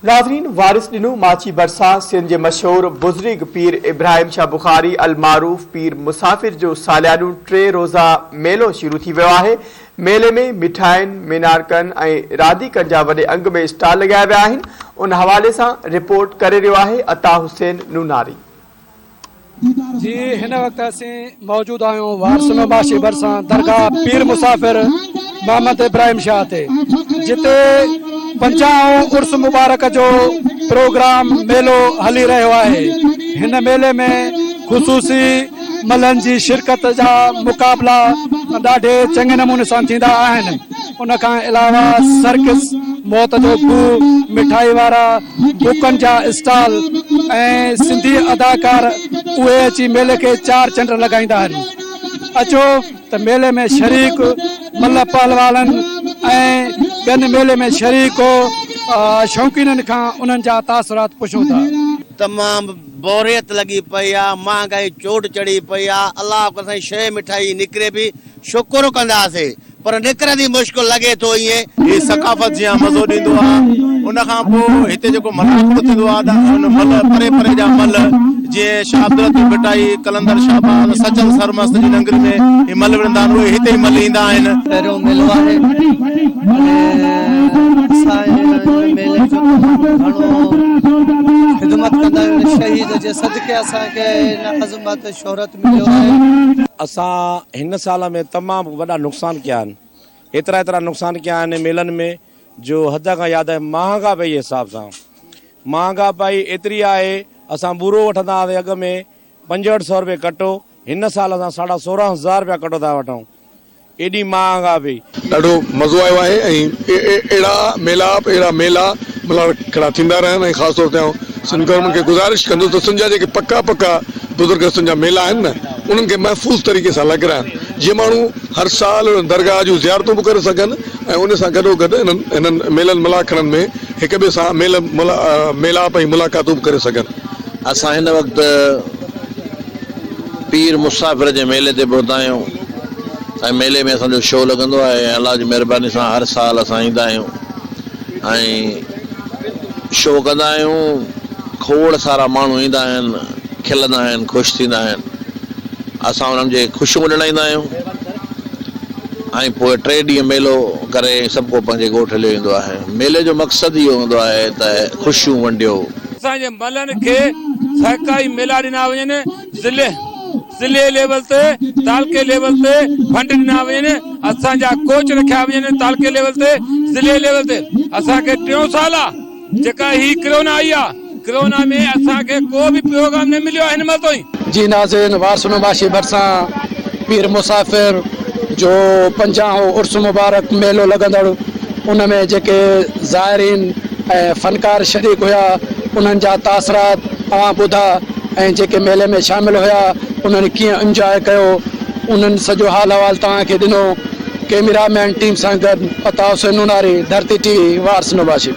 ناظرين وارث ڏنو ماڇي ڀرسان سنڌ جي مشهور بزرگ پير ابراهيم شاهه بخاري المعروف پير مسافر جو ساليانو ٽي روزه ميلو شروع ٿي ويو آهي ميلي ۾ مٺاين، مينارڪن ۽ رانديڪن جا وڏي انگ ۾ اسٽال لڳايا ويا آهن ان حوالي سان رپورٽ ڪري رهيو آهي عطا حسين نوناري. جي هن وقت اسين موجود آهيون وارسنو باشي ڀرسان درگاهه پير مسافر محمد ابراهيم شاهه تي جتي پنجاهون عرس مبارڪ جو پروگرام ميلو هلي رهيو آهي هن ميلي ۾ خصوصي ملهن جي شرڪت جا مقابلا ڏاڍي چڱي نموني سان ٿيندا آهن ان کان علاوه سرڪس موت جو کوهه مٺائي وارا بڪن جا اسٽال ۽ سنڌي اداڪار اهي اچي ميلي کي چار چنڊ لڳائيندا آهن. اچو ته ميلي ۾ شريڪ ملهه پهلوانن ۽ ٻين ميلي ۾ شريڪ شوقينن کان انهن جا تاثرات پڇون ٿا. تمام بوريت لڳي پئي آ مهانگائي چوٽ چڙهي پئي آ الله اڪبر سائين شئي مٺائي نڪري پي شڪر ڪنداسي پر نڪرندي مشڪل لڳي ٿو ائين. هي ثقافت جيان مزو ڏيندو آ ان کان پوء هتي جيڪو ملاکڙو ٿيندو آ ته ان ملهه پري پري جا ملهه جيئن شاهه عبداللطيف ڀٽائي، قلندر شهباز، سچل سرمست جي ننگري ۾ هي ملهه وڙهندا آهن اهي هتي ئي ملهه ايندا آهن. پهريون ميلو آهي ۽ اسان هن ميلي جو تمام گهڻو خدمت ڪندا آهيون هن شهيد جي صدقي اسان کي هن عظمت شهرت مليو آهي. اسان هن سال ۾ تمام وڏا نقصان ڪيا آهن ايترا ايترا نقصان ڪيا آهن ميلن ۾ جو حد کان ياد مهانگا پئي حساب سان مهانگا پئي ايتري آهي اسان ٻورو وٺندا هئاسين اڳ ۾ 65 سو روپيه ڪٽو هن سال اسان ساڍا 16 هزار روپيا ڪٽو ٿا وٺون ايڏي مهانگا پئي. ڏاڍو مزو آيو آهي ۽ اهڙا ميلاپ اهڙا ميلا ملاکڙا ٿيندا رهن ۽ خاص طور تي آئون سنڌ گورنمينٽ کي گذارش ڪندس ته سنڌ جا جيڪي پڪا پڪا بزرگ سنڌ جا ميلا آهن نه انهن کي محفوظ طريقي سان لڳرائن جيئن ماڻهو هر سال درگاهه جون زيارتون به ڪري سگهن ۽ ان سان گڏو گڏ انهن انهن ميلن ملاکڙن ۾ هڪ ٻئي سان ميل ميلاپ ۽ ملاقاتون به ڪري سگهن. اسان هن وقت پير مسافر جي ميلي تي پهتا آهيون ۽ ميلي ۾ اسان جو شو لڳندو آهي ۽ الله جي مهرباني سان هر سال اسان ايندا آهيون ۽ شو ڪندا آهيون کوڙ سارا ماڻهو ايندا آهن کلندا آهن خوش ٿيندا آهن اسان انهن جي خوشيون وڍڻائيندا آهيون ۽ پوء ٽي ڏينهن ميلو ڪري سڀ ڪو پنهنجي ڳوٺ هليو ايندو آهي ميلي جو مقصد اهو هوندو آهي ته خوشيون ونڊيو. اسان جي ملن کي سرڪاري ميلا ڏنا وڃن، ضلعي ضلعي ليول تي تعلقي ليول تي فنڊ ڏنا وڃن، اسان جا ڪوچ رکيا وڃن تعلقي ليول تي ضلعي ليول تي اسان کي ٽيون سال آ جيڪا هي ڪرونا آئي آ ڪرونا ۾ اسان کي ڪو به پروگرام نه مليو آ هن مهل تائين. جي ناظرين وارسنو باشي ڀرسان پير مسافر جو پنجاهون عرس مبارڪ ميلو لڳندڙ ان ۾ جيڪي زائرين ۽ فنڪار شريڪ هيا انهن جا تاثرات اوهان ٻڌا ۽ جيڪي ميلي ۾ شامل هيا انهن ڪيئن انجواء ڪيو انهن سڄو حال احوال توهان کي ڏنو ڪيميرا مين ٽيم سان گڏ عطا حسين نوناري ڌرتي ٽي وي وارسنو باشي.